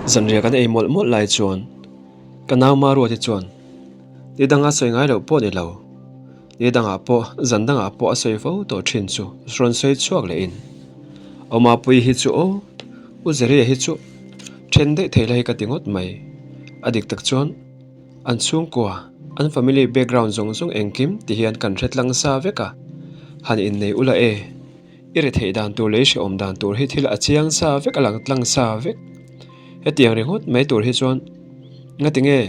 Zanriah kan ei mawlh mawlh lai chuan ka nau Maruati chuan ni danga sawi ngai loh pawh ni lo, ni dangah pawh zan dangah pawh a sawi fo tawh thin chu rawn sawi chhuak leh in Awmapui hi chu aw U Zeria hi chu then daih thei la hi ka ti ngawt mai, a dik tak chuan an chhungkua an family background zawng zawng engkim ti hian kan hre tlang sa vek a, han innei ula e. I retheih dan tur leh i hrehawm dan tur hi thil a chiang sa vek a lang tlang sa vek. Hetiang ringawt mai tur hi chuan ngati nge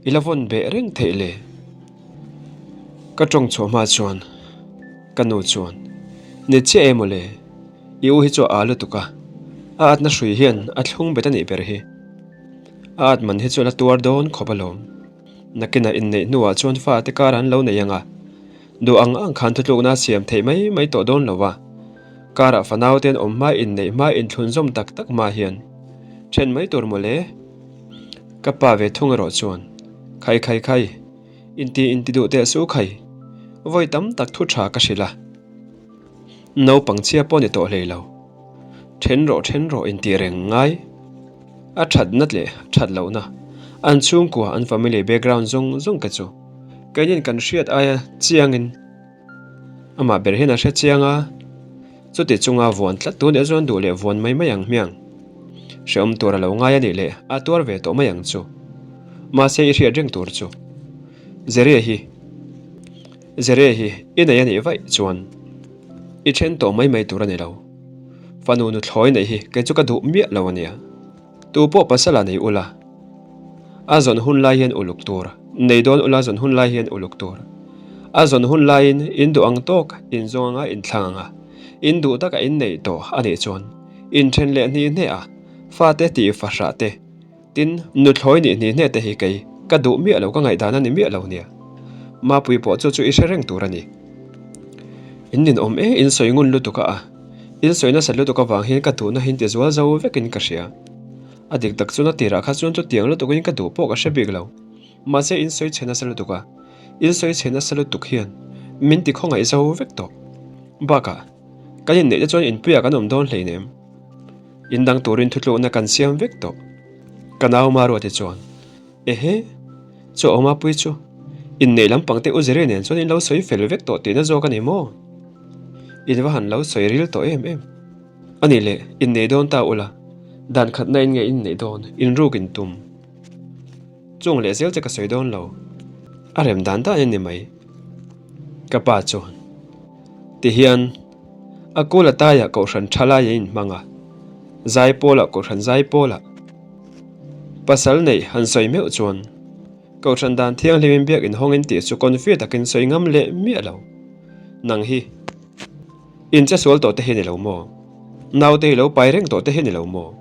i la vawn beh reng theih le? Ka tawng chhuah hma chuan ka nu chuan ni chiah em aw le? I u hi chu a â lutuk a, a atna hrui hian a thlung bet a nih ber hi. A at man hi chu a la tuar dawn khawp alawm. Nakinah inneih hnuah chuan fate kar an lo nei ang a. Duh ang ang khan thutlukna a siam theih mai mai tawh dawn lo a, karah fanau te an awm hma inneih hma inthlunzawm tak tak hma hian then mai tur mawle. Ka pa ve thung erawh chuan, Khai khai khai, inti inti duh teh su khai, vawi tam tak thu tha ka hrilh a, naupang chhia pawh ni tawh hlei lo, then rawh then rawh inti reng ngai, a thatna leh that lohna, an chhungkua an family background zawng zawng te chu. Keinin kan hriat aia chiangin amah ber hian a hre chiang a, chuti chunga vuan tlat tun eh chuan duh leh vuan mai mai ang hmiang. Hrehawm tur a lo ngai a nih leh a tuar ve tawh mai ang chu. Mahse i hriat reng tur chu Zeria hi Zeria hi i nei a nih vaih chuan i then tawh mai mai tur a ni lo. Fanu nuthlawi neih hi kei chu ka duh miah lo a nia. Tu pawh pasal a nei ula, a zawn hun lai hian uluk tur, nei dawn ula zawn hun lai hian uluk tur. A zawn hun laiin in duh ang tawk, in zawng anga in thlang anga, in duh taka in neih tawh a nih chuan in then leh hni hne a, fate tih fahrah te, tin nuthlawi nih hni hne te hi kei ka duh miah lo ka ngaihdan a ni miah lo nia. Mapui pawh chu chu i hre reng tur a ni. In ninawm e, in sawi ngun lutuk a a. In sawi nasa lutuk avang hian ka duhna hi inti zual zo vekin ka hria. A dik tak chuan a tirah kha chuan chutiang lutukin ka duh pawh ka hre bik lo. Mahse in sawi chhe nasa lutuk a, in sawi chhe nasa lutuk hian min ti khawngaih zo vek tawh. Bakah, kan inneih te chuan inpuiah kan awm dawn hleinem. In dang turin thutlukna kan siam vek tawh. Ka nau Maruati chuan. Ehe, chu awma pui chu inneih lampang te u Zere nen chuan in lo sawi fel vek tawh tihna zawk a ni maw? In va han lo sawi ril tawh em em. A nih leh, inneih dawn ta ula, dan khatna in nge inneih dawn, in ruk in tum. Chung leh zel che ka sawi dawn lo, a rem dan dan in ni mai. Ka pa chuan, Tihian, a kul a taiah kohhran tha lai a inhmang a, zaipawlah kohhran zaipawlah, Pasal neih han sawi meuh chuan Kohhran dan thianghlimin biak inhawngin tih chu confi takin sawi ngam leh miah lo. Nang hi in che sual tawh te hi ni lo maw? Naute hi lo pai reng tawh te hi ni lo maw?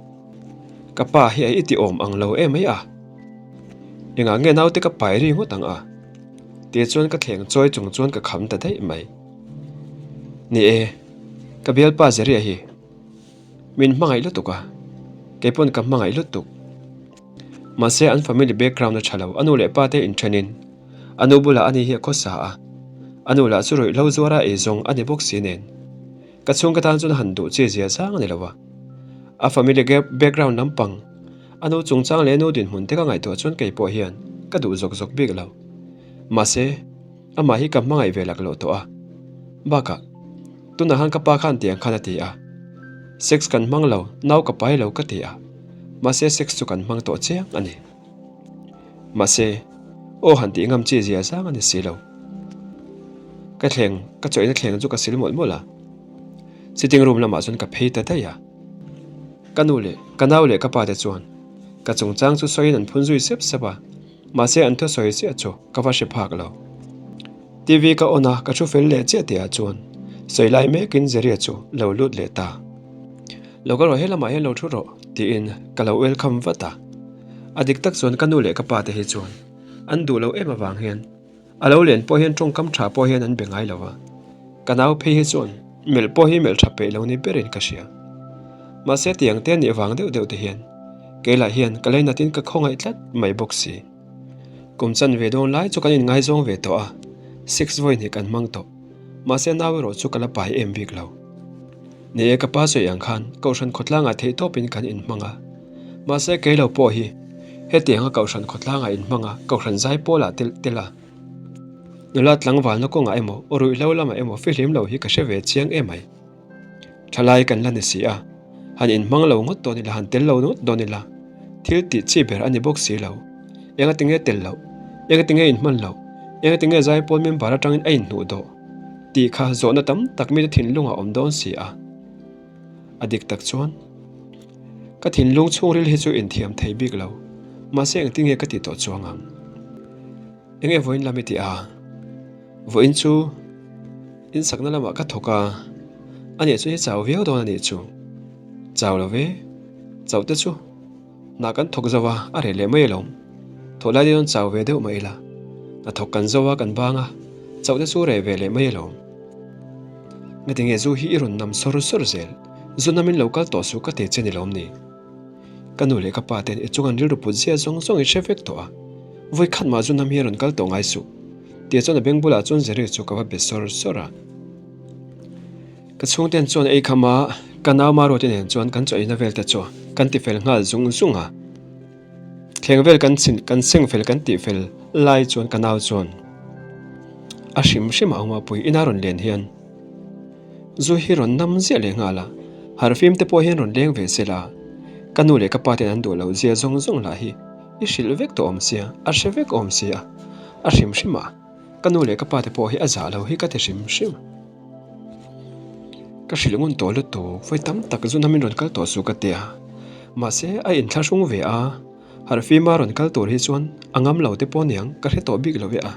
Ka pa hi a i ti awm ang lo em mai a. Engah nge naute ka pai ri ngawt ang a? Tih chuan ka thleng chawi chung chuan ka kham ta daih mai. Ni e, ka bialpa Zeria hi. Min hmangaih lutuk a, kei pawn ka hmangaih lutuk. Mahse an family background a tha lo, a nu leh pa te inthenin a nu bulah ani hi a khawsa a, a nu lah chu ruihhlo zuara ei zawng a ni bawk si nen. Ka chhungka tan chuan han duh chi zia zang a ni lo a. A family background lampang, a nu chungchang leh a nu dinhmun te ka ngaihtuah chuan kei pawh hian ka duh zawk zawk bik lo. Mahse amah hi ka hmangaih ve laklawh tawh a, bakah, Tunah khan ka pa khan tiang khan a ti a, Sex kan hmang lo, nau ka pai lo ka ti a, mahse sex chu kan hmang tawh chiang a ni. Mahse, aw han tih ngam chi zia zang a ni si lo. Ka thleng, ka chawihna thleng chu ka sil mawlh mawlh a, sitting room lamah chuan ka phei ta daih a. Ka nu leh ka nau leh ka pa te chuan ka chungchang chu sawiin an phun zui sep sep a, mahse an thusawi chiah chu ka va hre phak lo. TV ka on a, ka thu fel leh chiah tihah chuan sawi lai mekin Zeria chu lo lut leh ta. Lo kal rawh, he lamah hian lo thu rawh tiin ka lo welcome vat a. A dik tak chuan ka nu leh ka pa te hi chuan an duh lo em avang hian a lo len pawh hian tawngkam tha pawh hian an be ngai lo va. Ka nau phei hi chuan melh pawh hi melh tha peih lo ni berin ka hria. Mahse tiang te nih vang deuh deuh te hian keilah hian ka lainatin ka khawngaih tlat mai bawk si. Kum chan ve dawn lai chu kan inngaizawng ve tawh a, six vawi hnih kan hmang tawh. Mahse nau erawh chu ka la pai em bik lo. Ni e ka pa sawi ang khan Kohhran khawtlangah theihtawpin kan inhmang a. Mahse kei lo pawh hi hetianga Kohhran khawtlangah inhmang a, Kohhran zaipawl ah tel tel a. Nula tlangvalna kawngah emaw, ruihhlo lamah emaw fihlim lo hi ka hre ve chiang em mai. Thalai kan la ni si a, han inhmang lo ngawt dawn ila, han tel lo ngawt dawn ila, thil tih chi ber a ni bawk si lo. Enga tinge tel loh? Enga tinge inhman loh? Enga tinge zaipawl member atangin a inhnuh dawh? Tih kha zawhna tam tak mite thinlungah awm dawn si a. A dik tak chuan ka thinlung chhungril hi chu inthiam thei bik lo, mahse engtinge ka ti tawh chuang ang? Enge vawiin lam i ti a? Vawiin chu insakna lamah ka thawk a, ani chu i chau viau dawn a nih chu. Chau lo ve, chauh te chu hna kan thawk zo a, a reh leh mai alawm. Thawh lai dawn chau ve deuh mah ila, hna thawk kan zo a kan bang a, chauh te chu reh ve leh mai alawm. Ngatinge zu hi i rawn nam sawr sawr zel, zu namin lo kal tawh suh ka ti che ni lawm ni? Ka nu leh ka pa ten i chung an rilru put zia zawng zawng i hre vek tawh a, vawi khat mah zu nam hi a rawn kal tawh ngai suh. Tia chuan a beng bulah chuan Zeri chu ka va be sawr sawr a. Ka chhungten chuan ei kham a, ka nau Maruati nen chuan kan chaw eina vel te chu kan ti fel nghal zung zung a. Thleng vel kan chhin kan seng fel kan tih fel lai chuan ka nau chuan a hrim hrim a awm a pui ina rawn len hian zu hi rawn nam ziah leh nghal a, harhfim te pawh hian rawn leng ve se la, ka nu leh ka pa ten an duh loh zia zawng zawng lah hi i hrilh vek tawh awm sia, a hre vek awm sia, a hrim hrim a, ka nu leh ka pa te pawh hi a zah lo hi ka ti hrim hrim. Ka hrilh ngun tawh lutuk, vawi tam tak zu namin rawn kal tawh suh ka ti a, mahse a inthlahrung ve a, harhfima rawn kal tur hi chuan a ngam lo te pawh niang ka hre tawh bik lo e a.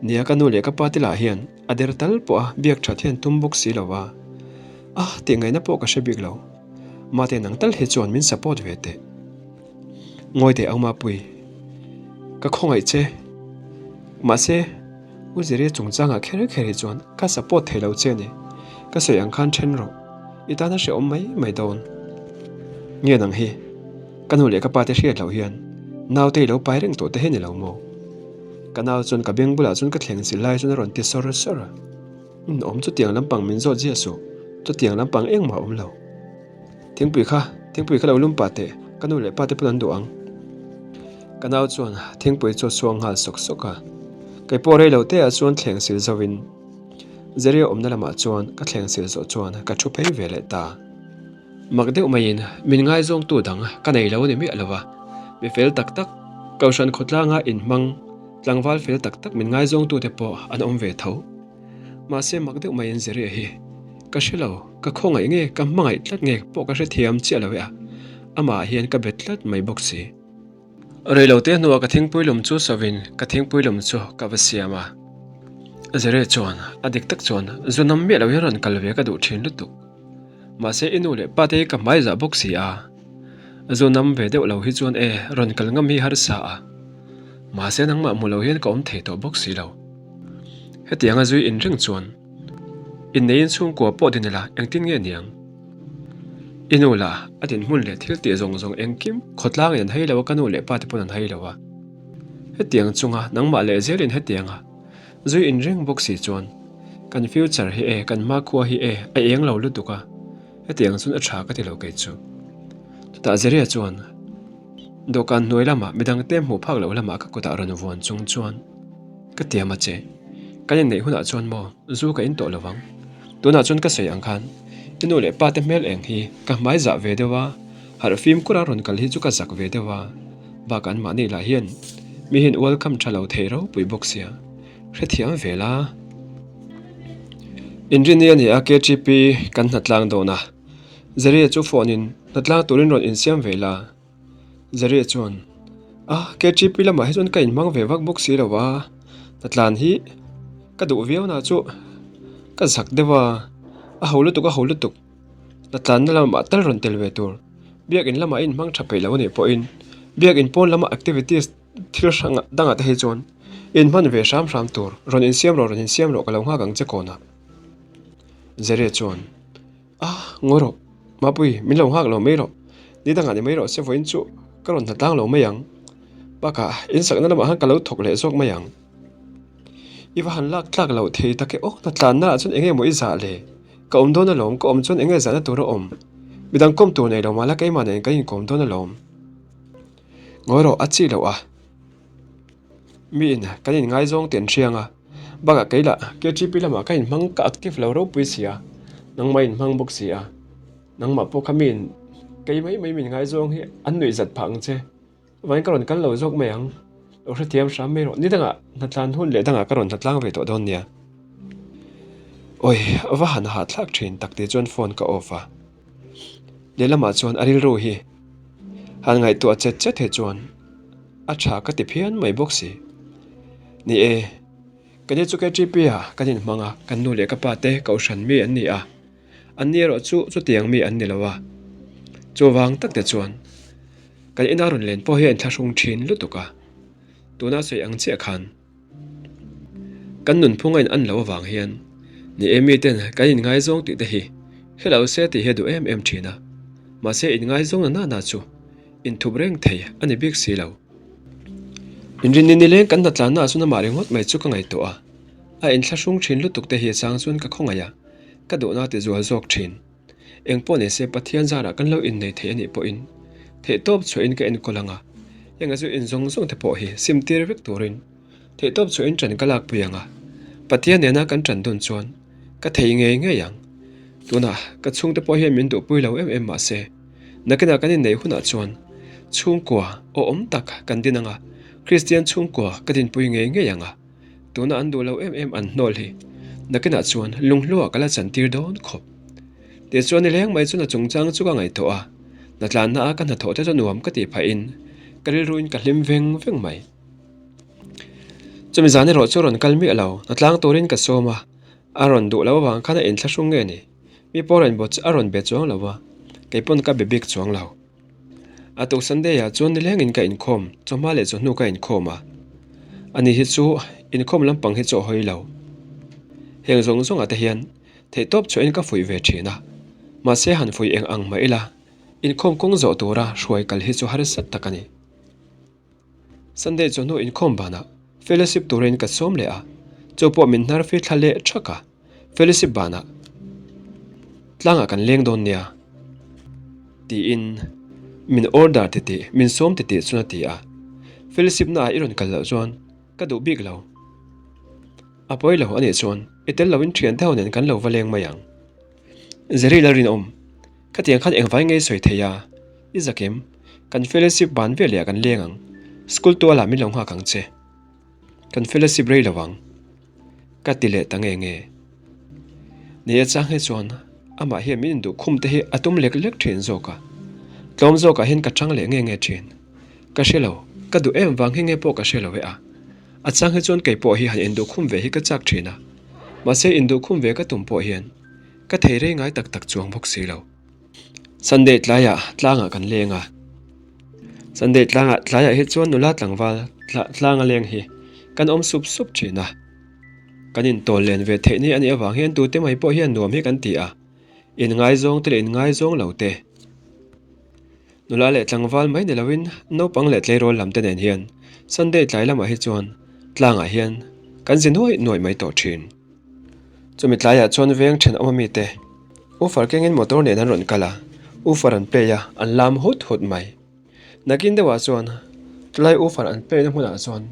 Nia ka nu leh ka pa te lah hian a der tal pawh a biak that hian tum bawk si lo a, a tih ngaihna pawh ka hre bik lo. Mate nang tal hi chuan min support ve teh. Ngawi teh ang Mapui, ka khawngaih che. Mahse, U Ziri chungchangah kher kher hi chuan ka support thei lo che a ni. Ka sawi ang khan then rawh, i tana hrehawm mai mai dawn. Nge nang hi, ka nu leh ka pa te hriat loh hian naute i lo pai reng tawh te hi ni lo maw? Ka nau chuan ka beng bulah chuan ka thleng zil lai chuan a rawn ti sawr sawr a. Awm chutiang lampang min zawt ziah suh, chutiang lampang engmah a awm lo. Thingpui kha, thingpui kha lo lum pah teh, ka nu leh pa te pawn an duh ang. Ka nau chuan thingpui chu a suang nghal sawk sawk a, kei pawh rei lo te ah chuan thleng sil zo in Zeria awmna lamah chuan ka thleng sil zawh chuan ka thu phei ve leh ta. Mak deuh maiin min ngaizawngtu dang ka nei lo a ni miah lo va, mi fel tak tak, Kohhran khawtlanga inhmang tlangval fel tak tak min ngaizawngtute pawh an awm ve tho. Mahse mak deuh maiin Zeria hi ka hre lo, ka khawngaih nge, ka hmangaih tlat nge pawh ka hrethiam chiah lo e a, amah hian ka bet tlat mai bawk si. Reilote hnuah ka thingpui lum chu sawin ka thingpui lum chu ka va siam a, Zeria chuan a dik tak chuan zu nam miah lo hian rawn kal ve ka duh thin lutuk. Mahse i nu leh pa te hi ka hmai zah bawk si a, zu nam ve deuh lo hi chuan e rawn kal ngam hi harsa a, mahse nangmah hmu lo hian ka awm thei tawh bawk si lo. Hetianga zui inreng chuan inneiin chhungkua pawh din ila engtin nge niang? I nu lah a dinhmun leh thil tih zawng zawng engkim khawtlangin an hei lo a, ka nu leh pa te pawn an hei lo a. Hetiang chunga nangmah leh zelin hetianga zui inreng bawk si chuan kan future hi e, kan hmakhua hi e a eng lo lutuk a, hetiang chuan a tha ka ti lo kei chu. Chutah Zeria chuan dawhkan hnuai lamah midangte hmuh phak loh lamah ka kutah rawn vuan chung chuan, Ka tiam a che. Kan inneih hunah chuan maw zu ka in tawh lo vang. Tunah chuan ka sawi ang khan i nu leh pa te hmel eng hi ka hmai zah ve deuh a, harh fimkhur a rawn kal hi chu ka zak ve deuh a, bakah an mahni lah hian mi hian welcome tha lo thei ropui bawk sia, hrethiam ve la. Inrinni a ni a KTP kan hnatlang dawn a, Zeria chu phone in hnatlang turin rawn insiam ve la. Zeria chuan, A, KTP lamah hi chuan ka inhmang ve vak bawk si lo a, hnatlan hi ka duh viau na chu ka zak deuh a, a ho lutuk a ho lutuk, hnatlanna lamah tal rawn tel ve tur, biakin lamah i inhmang tha peih lo a nih pawhin biakin pawn lama activities thil hrang dangah te hi chuan inhman ve hram hram tur, rawn insiam rawh rawn insiam rawh ka lo nghak ang che kawnah. Zeria chuan. A, ngawi rawh, Mapui, min lo nghak lo mai rawh. Ni dangah ni mai rawh se vawiin chu ka rawn hnatlang lo mai ang. Bakah, insakna lamah khan ka lo thawk leh zawk mai ang. I va han lak tlak loh thei tak e aw, hnatlanna ah chuan eng nge maw i zah le? Ka awm dawn alawm, ka awm chuan eng nge zahna tur a awm? Midang kawm tur nei lo mahla keimah nen kan inkawm dawn alawm. Ngawi rawh, a chi loh a. Miin kan inngaizawng tih an hriang a, bakah kei lah KTP lamah ka inhmang ka active lo ropui si a, nangmah inhmang bawk si a, nangmah pawh kha miin kei mai mai min ngaizawng hi an nuih zat phah ang che, chuvangin ka rawn kal lo zawk mai ang, lo hrethiam hram mai rawh, ni dangah hnatlan hun leh dangah ka rawn hnatlang ve tawh dawn nia. Awi, va han hahthlak thin tak tih chuan phone ka off a, lehlamah chuan a rilru hi han ngaihtuah chet chet he chuan. A tha ka ti phian mai bawk si. Ni e, ka ni chu KTP ah kan inhmang a, kan nu leh ka pa te kohhran mi an ni a, an ni erawh chu chutiang mi an ni lo a. Chuvang tak te chuan kan ina rawn len pawh hi a inthlahrung thin lutuk a, tuna sawi ang chiah khan kan nunphung a in an loh avang hian ni e miten kan inngaizawng tih te hi hre lo se tih hi a duh em em thin a, mahse inngaizawng na nana chu Inthup reng thei a ni bik si lo. Inrinni nileng kan hnatlanna ah chuan amah ringawt mai chu ka ngaihtuah a, a inthlahrung thin lutuk te hi a chang chuan ka khawngaih a, ka duhna ti zual zawk thin. Engpawh ni se Pathian zarah kan lo innei thei a nih pawhin theihtawp chhuahin ka enkawl ang a, heng a zu in zawng zawng te pawh hi sim tir vek turin theihtawp chhuahin ṭan ka lakpui ang a, Pathian nena kan ṭan dun chuan ka thei ngei ngei ang. Tunah ka chhungte pawh hian min duhpui lo em em mahse, Nakinah kan inneih hunah chuan chhungkua awhawm tak kan din ang a, Kristian chhungkua ka dinpui ngei ngei ang a, tuna an duh lo em em an hnawl hi nakinah chuan lunghluah ka la chantir dawn khawp. Tichuan nileng mai chuan a chungchang chu ka ngaihtuah a, hnatlanna a ka hnathawh te chu nuam ka tih phahin ka rilruin ka hlim veng veng mai. Chumi zan erawh chu rawn kal miah lo, hnatlang turin ka sawm a, a rawn duh lo avang khan a inthlahrung nge ni? Mi pawh rawn bawt a rawn be chuang lo a, kei pawn ka be bik chuang lo. A tuk Sunday ah chuan nilengin ka inkhawm, chawhma leh chawhnu ka inkhawm a. Ani hi chu inkhawm lampang hi chu a hawi lo. Heng zawng zawngah te hian theihtawp chhuahin ka fuih ve thin a, mahse han fuih eng ang mah ila inkhawm kawng zawh tura hruai kal hi chu harsat tak a ni. Sunday chawhnu inkhawm banah fellowship turin ka sawm leh a, chu pawh min hnar fir thla leh thak a. Fellowship banah tlangah kan leng dawn nia tiin min order titih, min sawm titih chuan a ti a. Fellowship naah i rawn kal loh chuan ka duh bik lo. A pawi lo anih chuan i tel loin thiante ho nen kan lo va leng mai ang. Zeri Lalrinawm, khatiang khan engvai ngei sawi thei a, i zakim, kan fellowship ban veleh ah kan leng ang, school tualah min lo nghak ang che. Kan fellowship rei lo ang. Ka ti leh ta nge nge. Ni e chang hi chuan amah hian min induh khum te hi a tum lek lek thin zawk a. Tlawm zawkah hian ka chang leh nge nge thin. Ka hre lo, ka duh em vang hi nge pawh ka hre lo e a. A chang hi chuan kei pawh hi han induh khum ve hi ka chak thin a. Mahse induh khum ve ka tum pawh hian ka thei rei ngai tak tak chuang bawk si lo. Sunday tlaiah tlangah kan leng a. Sunday tlangah tlaiah hi chuan nula tlangval tlanga leng hi kan awm sup sup thin a. Kan intawl len ve theih ni a nih avang hian tute mai pawh hian nuam hi kan ti a. Inngaizawng te leh inngaizawng lo te. Nula leh tlangval mai ni loin naupang leh tleirawl lam te nen hian Sunday tlai lamah hi chuan tlangah hian kan zi nuaih nuaih mai tawh thin. Chumi tlaiah chuan veng thenawm ami te Ufar kengin motor nen an rawn kal a, Ufar an play a, an lam hut hut mai. Nakin deuhah chuan chulai Ufar an play na hmunah chuan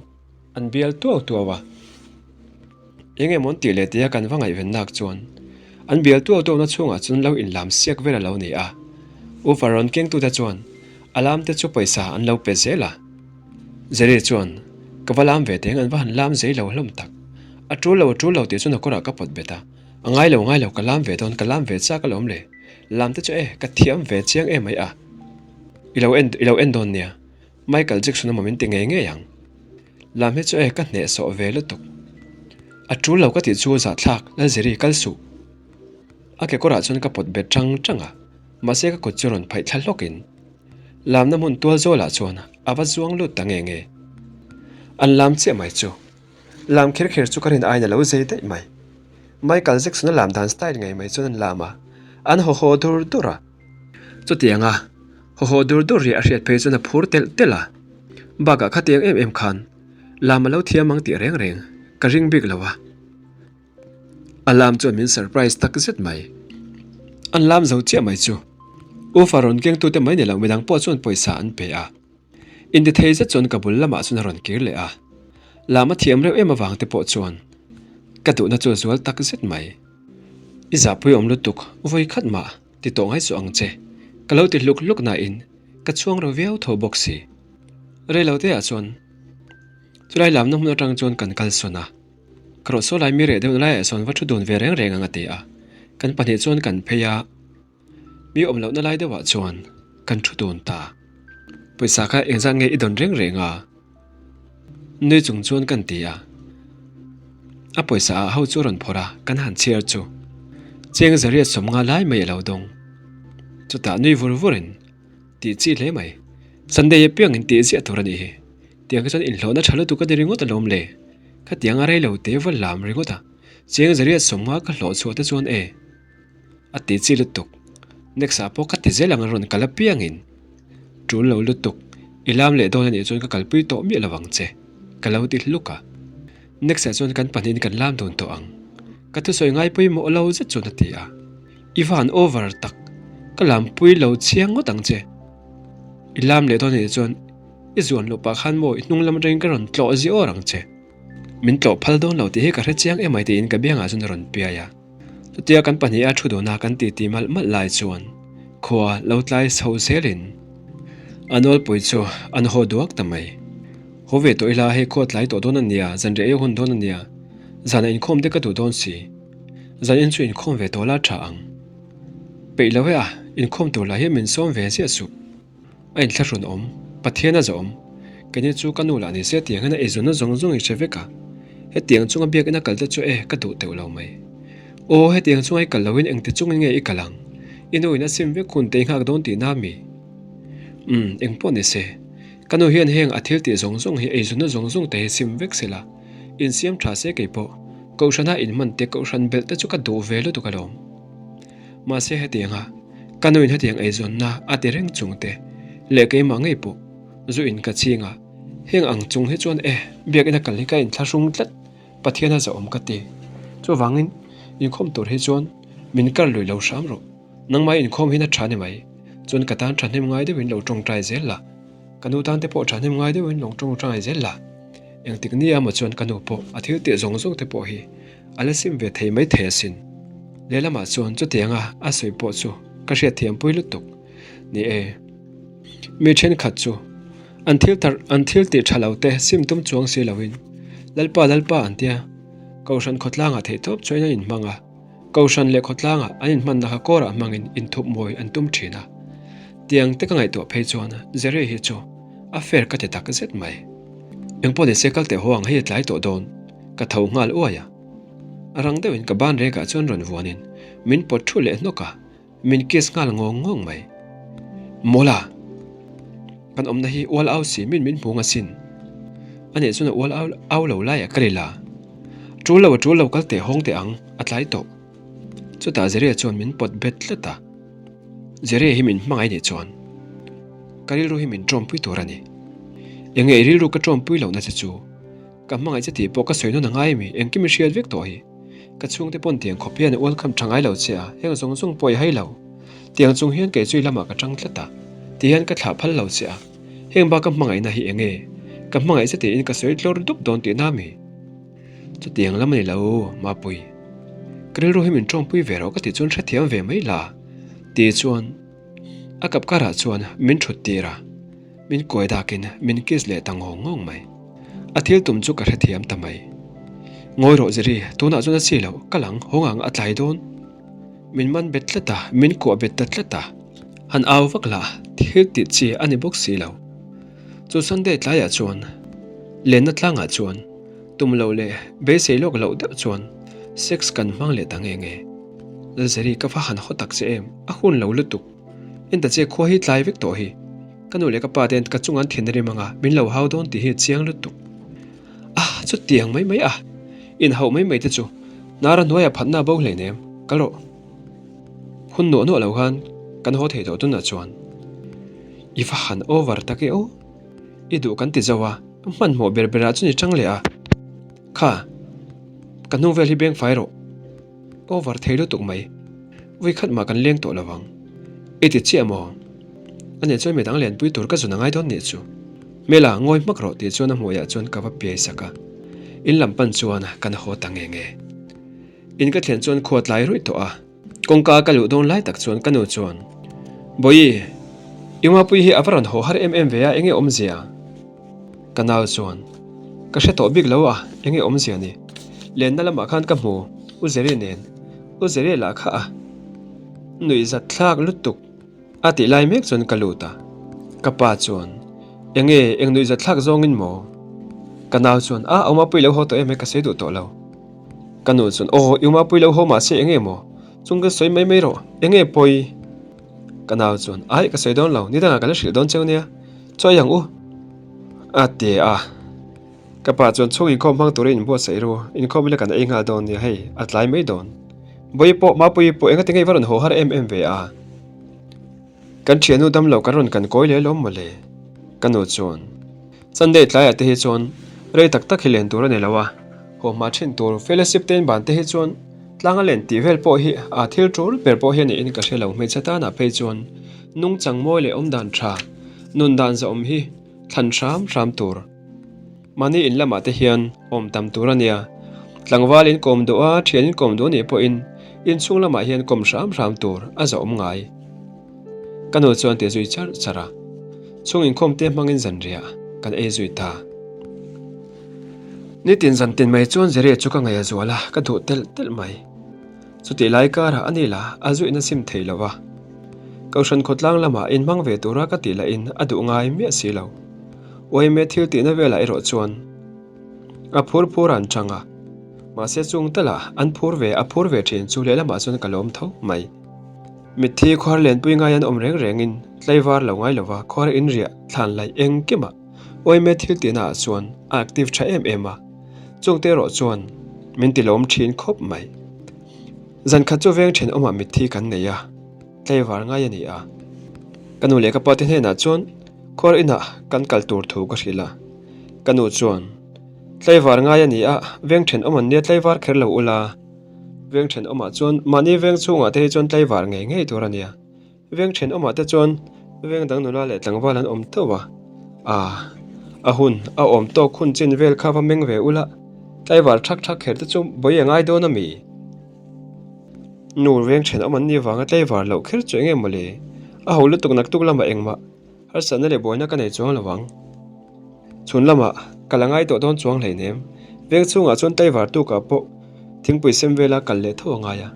an bial tuau tuau a. Eng emaw an tih leh tia kan va ngaihven nak chuan an bial tuau tuau na chhungah chuan lo inlam siak vel a lo ni a. Ufar rawn kengtute chuan a lam te chu pawisa an lo pe zel a. Jerry chuan, Ka va lam ve teng an va han lam zei lo hlawm tak. A tul lo a tul lo tih chuan a kawrah ka pawt bet a. A ngai lo ngai lo ka lam ve dawn ka lam ve chak alawm le. Lam te chu e ka thiam ve chiang em mai a. I lo en i lo en dawn nia. Michael Jackson amaw min ti ngei ngei ang. Lam hi chu e ka hnehsawh ve lutuk. A tul lo ka tih chu zahthlak Lalziri kal suh. A kekawrah chuan ka pawt bet tang tang a. Mahse ka kut chu rawn phaih thla hlawkin lamna hmun tual zawlah chuan a va zuang lut ta nge nge. An lam chiah mai chu. Lam kher kher chu ka rin aiin a lo zei daih mai. Michael Jackson-a lam dan style ngei mai chuan an lam a, an haw haw dur dur a. Chutianga haw haw dur dur ri a hriat phei chuan a phur telh telh a. Bakah khatiang em em khan lam a lo thiam ang tih reng reng ka ring bik lo a. A lam chuan min surprise tak zet mai. An lam zo chiah mai chu. Ufa rawn kengtute mai ni lo midang pawh chuan pawisa an pe a. Intithei zet chuan ka bul lamah chuan a rawn kir leh a, lam a thiam reuh em avang te pawh chuan ka duhna chu a zual tak zet mai. I zahpui awm lutuk vawi khat mah ti tawh ngai suh ang che, ka lo ti hluk hluk nain ka chhuang ro viau tho bawk si. Reilo te ah chuan chulai lamna hmun atang chuan kan kal sawn a, ka rawh saw lai mi reh deuh na laiah sawn va thu dun ve reng reng ang a ti a, kan pahnih chuan kan phei a. Mi awm lohna lai deuhah chuan kan thu dun ta. Pawisa kha engzat nge i dawn reng reng a? Nui chung chuan kan ti a. A pawisa ah ho chu a rawn phawrh a, kan han chhiar chu. Cheng zariat 50 lai mai a lo dawng. Chutah nui vur vurin tih chi hle mai. Sunday apiangin tih ziah tur a nih hi. Tiang kha chuan inhlawhna tha lutuk a ni ringawt alawm le. Khatiang a rei lo te va lam ringawt a. Cheng zariat 50 ka hlawh chhuah te chuan e. A ti chi lutuk. Next ah pawh ka ti zel ang a rawn kal apiangin. Tul lo lutuk. I lam leh dawn anih chuan ka kalpui tawh miah lo ang che. Ka lo ti hluk a. Next ah chuan kan pahnihin kan lam dun tawh ang. Ka thusawi ngai pawimawh lo zet chuan a ti a. I van over tak. Ka lampui lo chiang ngawt ang che. I lam leh dawn anih chuan i zuan loh pah khan maw i hnung lam atangin ka rawn tlawh zia awr ang che. Min tlawh phal dawn lo tih hi ka hre chiang emai tiin ka biangah chuan a rawn piai a. Chutia kan pahniha thu duna kan titi malh malh lai chuan khua lo tlai chho zelin a nawlpui chu an haw duak ta mai. Haw ve tawh ila hei khua tlai tawh dawn a nia, zanriah ei hun dawn a nia, zanah inkhawm te ka duh dawn si. Zan in chu inkhawm ve tawh la tha ang. Peih lo e a, inkhawm tur lah hian min sawm ve ziah suh. A inthlahrun awm, Pathian a zawh awm. Keini chu ka nu lah ni se tiang hian a eizawnna zawng zawng i hre vek a. Hetiang chunga biakina kal te chu e, ka duh teuh lo mai. Aw, hetiang chunga i kal loin engti chungin nge i kal ang? I nu in a sim vek hun te i nghak dawn tihna mi? Umm, engpawh ni se. Ka nu hian heng a thil tih zawng zawng hi eizawnna zawng zawng te hi sim vek se la, insiam tha se keipawh. Kohhrana inhman te, kohhran belh te chu ka duh ve lutuk alawm. Mahse hetianga ka nuin hetiang eizawnna a ti reng chung te leh keimah ngei pawh zu in ka ching a, heng ang chung hi chuan e, biakina kal hi ka inthlahrung tlat, Pathian a zahawm ka ti. Chuvangin inkhawm tur hi chuan min kar lui lo hram rawh, nangmah inkhawm hin a tha ni mai, chuan ka tan thahnem ngai deuhin lo tawngtai zel la, ka nu tan te pawh thahnem ngai deuhin lo tawngtai zel la, engtik nia maw chuan ka nu pawh a thil tih zawng zawng te pawh hi A la sim ve thei mai thei asin. Lehlamah chuan chutianga a sawi pawh chu ka hriat thiampui lutuk. Ni e, mi thenkhat chu an thil tar an thil tih tha lo te sim tum chuang si loin Lalpa Lalpa an tia. Kohhran khawtlangah theihtawp chuan an inhmang a, Kohhran leh khawtlangah an inhmanna kha kawrah hmangin inthup mawi an tum thin a. Tiang te ka ngaihtuah phei chuan Jerry hi chu a fair ka ti tak zet mai. Engpawh nise kal teh haw ang hei a tlai tawh dawn. Ka tho nghal uai a, a rang deuhin ka ban rekah chuan rawn vuanin min pawt thu leh hnawk a, min kiss nghal ngawng ngawng mai. Mawla! Kan awmna hi ual au si min min hmu ngasin. A nih chuan a ual au au lo laiah ka ri la. Tul lo a tul lo kal teh hawng teh ang, a tlai tawh. Chutah Zeria chuan min pawt bet tlat a. Zeria hi min hmangaih nih chuan ka rilru hi min tawmpui tur a ni. Enge i rilru ka tawmpui lohna che chu? Ka hmangaih che tih pawh ka sawi nawn a ngai mi, engkim i hriat vek tawh hi. Ka chhungte pawn tiang khawp hian ual kham tha ngai lo che a, heng zawng zawng pawh i hai lo. Tiang chung hian kei chu i lamah ka tang tlat a, ti hian ka thlah phal lo che a. Heng bak ka hmangaihna hi eng nge? Ka hmangaih che tiin ka sawi tlawr dup dawn tihna mi? Chutiang lam a ni lo, Mapui. Ka rilru hi min tawngpui ve rawh ka tih chuan hrethiam ve mai la, ti chuan a kap karah chuan min thut tir a. Min kuai dakin min kiss leh ta ngawng ngawng mai. A thil tum chu ka hrethiam ta mai. Ngawi rawh Jerry, tunah chuan a chi loh, ka lang hawng ang a tlai dawn. Min man bet tlat a, min kuah bet ta tlat a. Han au vak lah, thil tih chi a ni bawk si lo. Chu Sunday tlaiah chuan, lenna tlangah chuan, tum loh leh beisei lawk loh deuh chuan sex kan hmang leh ta nge nge. Lalzeri ka va han haw tak che em, a hun lo lutuk. En ta che khua hi tlai vek tawh hi. Ka nu leh ka pa ten ka chunga an thin a rim anga min lo hau dawn tih hi a chiang lutuk. Ah, chutiang mai mai a. Inhauh mai mai te chu Nara hnuaiah phatna a bo hleinem, kal rawh. Hun nuah nuah lo khan kan haw thei tawh tunah chuan. I va han over tak e aw. I duh kan ti zo a, hmanhmawh ber berah chuan i chang leh a. Kha, ka hnung vel hi beng fai rawh. Over thei lutuk mai. Vui khat mah kan leng tawh lo vang. I ti chiah maw? A nih chuan midang lenpui tur ka zun a ngai dawn nih chu. Hmela, ngawi hmak rawh tih chuan a hmuaiah chuan ka va piai sak a. In lam pan chuan kan haw ta nge nge. In ka thlen chuan khua tlai ruih tawh a. Kawngka ka luh dawn lai tak chuan ka nu chuan, Bawihi, i Mapui hi a va rawn haw har em em ve a, enge awmzia? Ka nau chuan, Ka hre tawh bik lo a, enge awmzia ni? Lenna lamah khan ka hmu, U Zeri nen. U Zeri lah kha a nuihzat thlak lutuk. A tih lai mek chuan ka lut a, ka pa chuan, Enge, eng nuihzat thlak zawngin maw? Ka nau chuan, A, u Mapui lo haw tawh em e, ka sawi duh tawh lo. Ka nu chuan, Aw, i u Mapui lo haw mahse enge maw? Chung ka sawi mai mai rawh, enge pawi? Ka nau chuan, Aih, ka sawi dawn lo, nidangah ka la hrilh dawn cheu nia, chawi ang u. A ti a. Ka pa chuan chhung inkhawm hmang turin inbuatsaih ru, inkhawm ila kan ei nghal dawn nia, hei, a tlai mai dawn. Bawihi pawh, Mapuii pawh engati nge i va rawn haw har em em ve a? Kan thiannu dam lo kan rawn kan kawi leh alawm mawle. Ka nu chuan, Sunday tlaiah te hi chuan rei tak tak hi len tur a ni lo a, haw hma thin tur fellowship te in ban te hi chuan tlang a len tih vel pawh hi a thil tul ber pawh hi a niin ka hre lo hmeichhe tanah phei chuan nungchang mawi leh awmdan tha nun dan zahawm hi thlan hram hram tur. Mahni in lamah te hian awm tam tur a nia. Tlangval in kawm duh a, thian in kawm duh a nih pawhin inchhung lamah hian kawm hram hram tur a zahawm ngai. Ka nu chuan ti zui char char a, chhung inkhawm te hmangin zanriah kan ei zui ta. Nitin zantin mai chuan Zeriah chu ka ngaih a zual a, ka duh telh telh mai. Chutih lai karah a ni la, a zuihna sim thei lo va. Kohhran khawtlang lamah inhmang ve tura ka tih lahin a duh ngai miah si lo. Uaime thil tihna velah erawh chuan a phur phur an chang a, mahse chung talah an phur ve a phur ve thin chu lehlamah chuan ka lawm tho mai. Mitthi khuar lenpui ngai an awm reng rengin tlaivar lo ngai lova khuar inriah thlan laih engkimah Uaime thil tihna ah chuan a active tha em em a, chungte erawh chuan min ti lawm thin khawp mai. Zan khat chu veng thenawmah mitthi kan nei a, tlaivar ngai a ni a. Ka nu leh ka pa te hnenah chuan khuar inah kan kal tur thu ka hrilh a, ka nu chuan tlaivar ngai a ni a, veng thenawm an nia tlaivar kher lo ula, veng thenawmah chuan mahni veng chhungah te hi chuan tlaivar ngei ngei tur a nia. Veng thenawmah te chuan veng dang nula leh tlangval an awm teuh a, ah a hun a awm tawk hun chin vel kha va meng ve ula, tlaivar thak thak kher te chu bawi a ngai dawn a mi? Nu veng thenawm an ni vanga tlaivar loh kher chu enge mawle? A ho lutuk naktuk lamah engmah harsatna leh buaina ka nei chuang lo ang. Chhun lamah ka la ngai tawh dawn chuang hleinem. Veng chhungah chuan tlaivar tukah pawh thingpui sem vela kal leh tho a ngai a.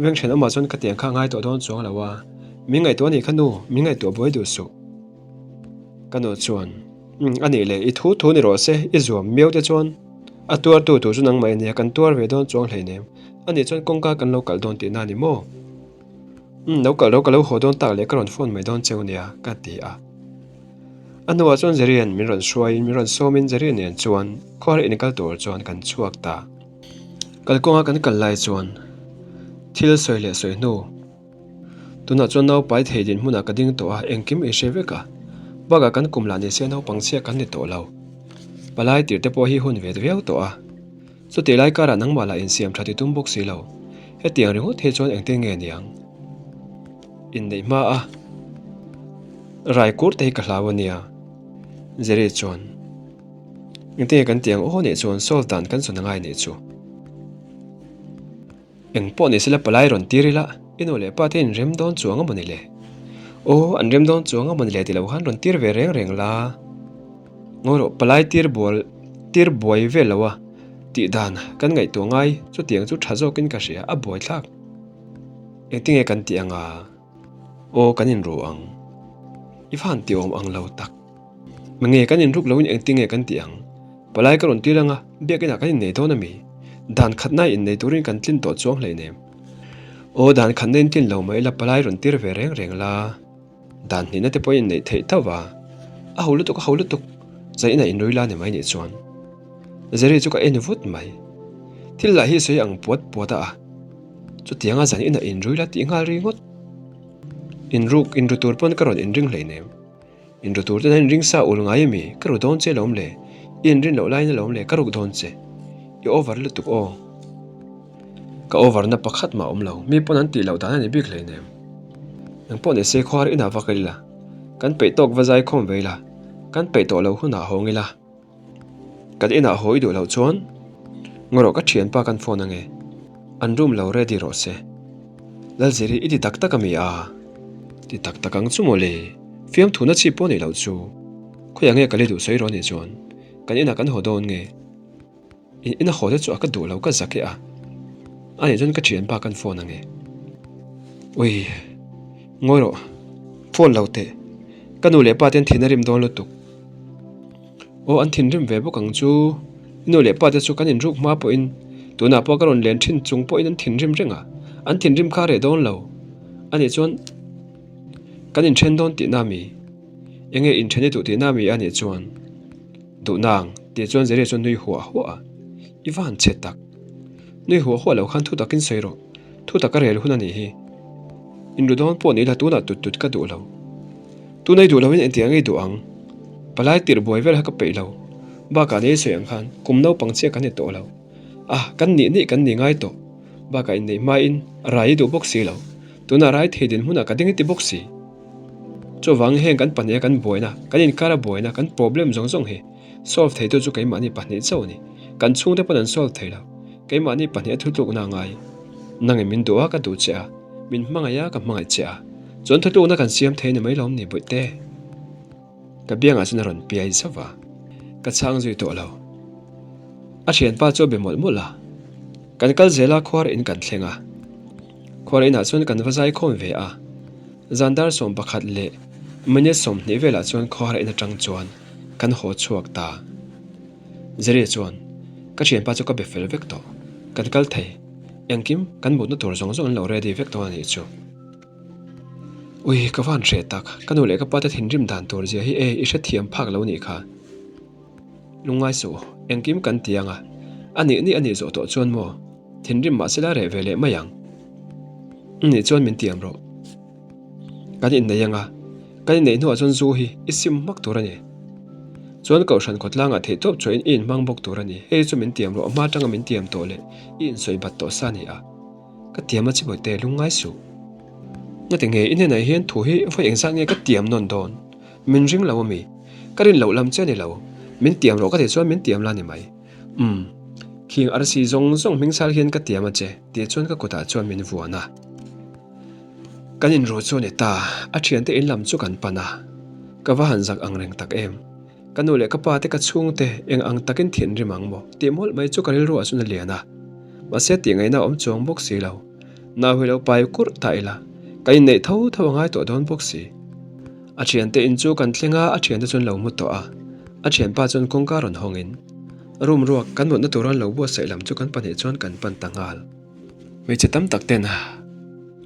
Veng thenawmah chuan ka tiang kha a ngai tawh dawn chuang lo a. Min ngaihtuah a nih kha nu, min ngaihtuah buai duh suh. Ka nu chuan, Umm, a nih leh i thu thu ni rawh se, i zuam miau te chuan a tuartu tur chu nangmah i nia, kan tuar ve dawn chuang hleinem. A nih chuan kawngka kan lo kalh dawn tihna a ni maw? Umm, lo kalh lo, ka lo haw dawn tak leh ka rawn phone mai dawn cheu nia, ka ti a. A hnuah chuan Zerian min rawn hruaiin min rawn sawmin Zerian nen chuan khuar inkal tur chuan kan chhuak ta. Kalkawnga kan kal lai chuan thil sawi leh sawi hnu tunah chuan naupai thei dinhmunah ka ding tawh a, engkim i hre vek a, bakah kan kum lah ni se naupang chhia kan ni tawh lo. Palai tir te pawh hi hun vet viau tawh a, chutih lai karah nangmah lah insiam tha ti tum bawk si lo, hetiang ringawt hi chuan engtin nge niang? Inneih hma a rai kur te hi ka hlau a nia. Jerry chuan, Engtin nge kan tih ang aw nih chuan solve dan kan zawn a ngai nih chu. Eng pawh ni sela palai rawn tir ila i nu leh pa te in rem dawn chuang a maw ni le? Aw an rem dawn chuang a maw ni le ti lo khan rawn tir ve reng reng la. Ngawi rawh palai tir bual tir buai vel lo a tih dan kan ngaihtuah ngai chutiang chu tha zawkin ka hria a buaithlak. Engtinge kan tih anga? Aw kan inru ang. I va han ti awm ang lo tak. Mange kan inruk loin engtinge kan tih ang? Palai ka rawn tir anga, biakinah kan innei dawn ami? Dan khatna innei turin kan tlin tawh chuang hleinem. Aw dan khatna in tlin lo mai ila palai rawn tir ve reng reng la. Dan hnihna te pawh inneih theih tho va. A ho lutuk a ho lutuk. Zai inah inrui la ni mai nih chuan. Zeri chu ka en vut mai. Thil lah hi sawi ang puat puat a a. Chutianga zan inah inrui la tih nghal ringawt. Inruk, inru tur pawn ka rawn inring hleinem. Inru tur ten a inring sa ul ngai ami? Ka ru dawn che alawm le. I inrin loh laiin alawm le, ka ruk dawn che. I over lutuk aw. Ka over na pakhat mah awm lo, mi pawn an tih loh dan a ni bik hleinem. Engpawh ni se khuar inah va kal ila, kan peih tawk va zai khawm ve ila. Kan peih tawh lo hunah hawng ila. Kan inah haw i duh loh chuan ngaw rawh ka thianpa kan phone ange. An room lo ready rawh se. Lalziri i ti tak tak a mi a? Ti tak tak ang chu mawle. Fiamthuna chi pawh nei loh chu. Khawiah nge ka li duh sawi rawh anih chuan kan inah kan haw dawn nge? In ina haw te chu a ka duh lo ka zak e a. Anih chuan ka thianpa kan phone ange. Ui. Ngawi rawh. Phone lo teh. Ka nu leh pa te an thin a rim dawn lutuk. Aw an thinrim ve bawk ang chu. I nu leh pa te chu kan inruk hma pawhin tunah pawh ka rawn len thin chung pawhin an thinrim reng a. An thinrim kha reh dawn lo. Anih chuan kan inthen dawn tihna mi? Enge inthen i duh tihna mi anih chuan? Duh nang tih chuan Zeriah chuan nui huah huah a. I va han chhe tak. Nui huah huah lo khan thu takin sawi rawh. Thu tak a rel hun a nih hi. Inru dawn pawh ni ila tunah tut tut ka duh lo. Tunei duh loin engtiang ngei duh ang? Palai tirh buai vel kha ka peih lo. Bakah nei sawi ang khan kum naupang chiah kan ni tawh lo. Ah, kan nih nih kan ni ngai tawh. Bakah inneih hmain rai i duh bawk si lo. Tunah rai thei dinhmunah ka ding i ti bawk si. Chuvang heng kan pahniha kan buaina, kan inkara buaina, kan problem zawng zawng hi solve theitu chu keimahni pahnih chauh a ni. Kan chhungte pawn an solve thei lo. Keimahni pahniha thutlukna a ngai. Nangin min duh a, ka duh che a. Min hmangaih a, ka hmangaih che a. Chuan thutlukna kan siam thei a ni mai lawm ni Bawihte? Ka biangah chuan a rawn piai zauh va, ka chhang zui tawh lo. A thianpa chu a be mawlh mawlh a. Kan kal zel a, khuar in kan thleng a. Khuar inah chuan kan va zaikhawm ve a. Zan dar 11 leh minute 20 velah chuan khuar in atang chuan kan haw chhuak ta. Zeria chuan, Ka thianpa chu ka be fel vek tawh. Kan kal thei. Engkim kan mutna tur zawng zawng an lo ready vek dawn a nih chu. Ui, ka van hreh tak. Ka nu leh ka pa te thinrim dan tur zia hi e, i hrethiam phak lo nih kha. Lungngai suh, engkim kan ti ang a. A nih nih a nih zawh tawh chuan maw? Thinrim mah sela reh ve leh mai ang. Nih chuan min tiam rawh. Kan innei ang a, kan inneih hnuah chuan zu hi i sim hmak tur a ni. Chuan Kohhran khawtlangah theihtawp chuahin i inhmang bawk tur a ni. Hei chu min tiam rawh, a hma atanga min tiam tawh leh i insawi bat tawh sa a ni a. Ka tiam a chibawite lungngai suh. Ngati nge i hnenah hian thu hi vawi engzat nge ka tiam nawn dawn? Min ring lo ami? Ka rin loh lam che a ni lo. Min tiam rawh ka tih chuan min tiam la ni mai. Umm. Khing arsi zawng zawng hming sal hian ka tiam a che tih chuan ka kutah chuan min vuan a. Kan inru chu a ni ta, a thiante in lam chu kan pan a. Ka va han zak ang reng tak em. Ka nu leh ka pa te ka chhungte eng ang takin thinrim ang maw tih mawlh mai chu ka rilru ah chuan a lian a. Mahse tih ngaihna a awm chuang bawk si lo. Nau hi lo pai kurh ta ila, ka inneih tho tho a ngai tawh dawn bawk si. A thiante in chu kan thleng a, a thiante chuan lo mu tawh a. A thianpa chuan kawngka rawn hawngin room ruak kan mutna tura an lo buatsaih lam chu kan pahnih chuan kan pan ta nghal. Hmeichhe tam tak ten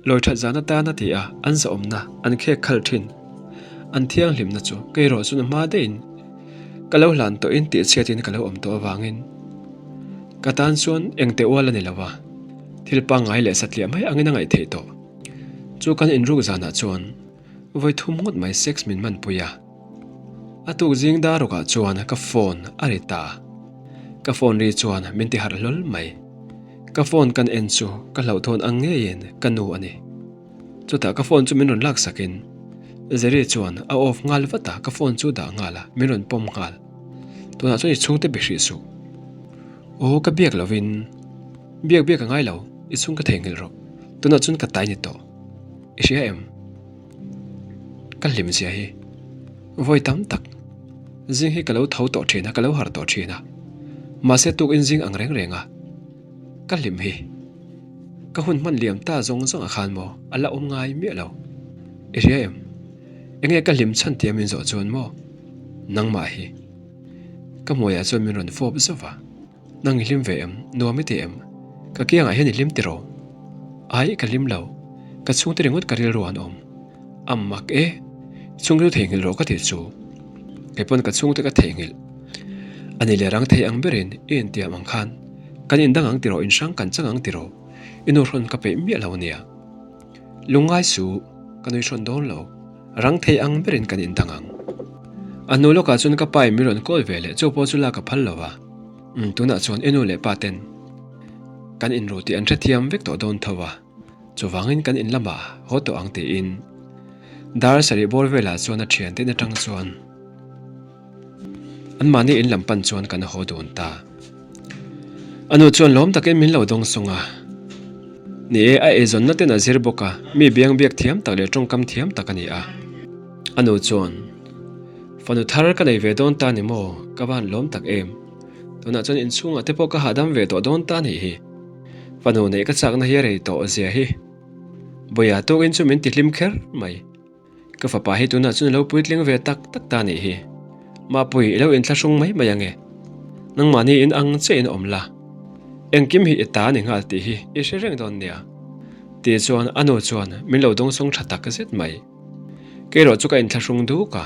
lawi that zan atan a ti a, an zahawmna an khek khal thin. An thianghlimna chu kei erawh chuan a hma daihin ka lo hlan tawhin tihchhiatin ka lo awm tawh avangin ka tan chuan engte ual a ni lo a, thil pangngai leh satliah mai angin a ngaih theih tawh. Chu kan inruk zanah chuan vawi thum ngawt mai sex min hmanpui a. A tuk zing dar rukah chuan ka phone a ri ta. Ka phone ri chuan min ti harh hlawl mai. Ka phone kan en chu ka hlauhthawn ang ngeiin ka nu a ni. Chutah ka phone chu min rawn lak sakin Zeri chuan a off nghal vat a, ka phone chu dah nghal a, min rawn pawm nghal. Tunah chuan i chhungte be hrih suh. Aw ka biak lovin biak biak a ngai lo, i chhung ka theihnghilh rawh. Tunah chuan ka tai ni tawh. I hria em? Ka hlim zia hi vawi tam tak zing hi ka lo tho tawh thin a, ka lo harh tawh thin a. Mahse tukin zing ang reng reng a, ka hlim hi ka hun hman liam ta zawng zawng ah khan maw a la awm ngai miah lo. I hria em? Enge ka hlim chhan tia min zawh chuan maw? Nangmah hi ka hmuaiah chuan min rawn fawp zauh va. Nang i hlim ve em? Nuam i ti em? Ka kiangah hian i hlim tiraw? Ai, ka hlim lo. Ka chhungte ringawt ka rilru an awm. A mak e! I chhungte chu theihnghilh rawh ka tih chu. Kei pawn ka chhungte ka theihnghilh. A ni leh rang thei ang berin i intiam ang khan kan indang ang tiraw, inhrang kan chang ang tiraw? I nu hrawn ka peih miah lo ania. Lungngai su, ka nui hrawn dawn lo. Rang thei ang berin kan indang ang. A hnu lawkah chuan ka pa in min rawn call ve leh chu pawh chu lak a phal lo a. Umm tunah chuan i nu leh pa ten kan inru tih an hrethiam vek tawh dawn tho a, chuvangin kan in lamah haw tawh ang tiin dar sarih bawr velah chuan a thiante in atang chuan. Anmahni in lam pan chuan kan haw dun ta. A nu chuan lawm takin min lo dawng sung a. Ni e, a eizawnna ten a zir bawk a, mi biang biak thiam tak leh tawngkam thiam tak a ni a. A nu chuan, Fanu thar ka nei ve dawn ta ni maw? Ka va han lawm tak em? Tunah chuan inchhungah te pawh ka hahdam ve tawh dawn ta nih hi. Fanu neih ka chakna hi a rei tawh zia hi. Bawia tukin chu min tihlim kher mai. Ka fapa hi tunah chuan ilo puitling ve tak tak ta nih hi. Mapui ilo inthlahrung mai mai ange. Nangmahni in ang che in awm la. Engkim hi i ta ni nghal tih hi i hre reng dawn nia. Ti chuan a nu chuan min lo dawngsawng tha tak zet mai. Keirawh chu ka inthlahrung duk a.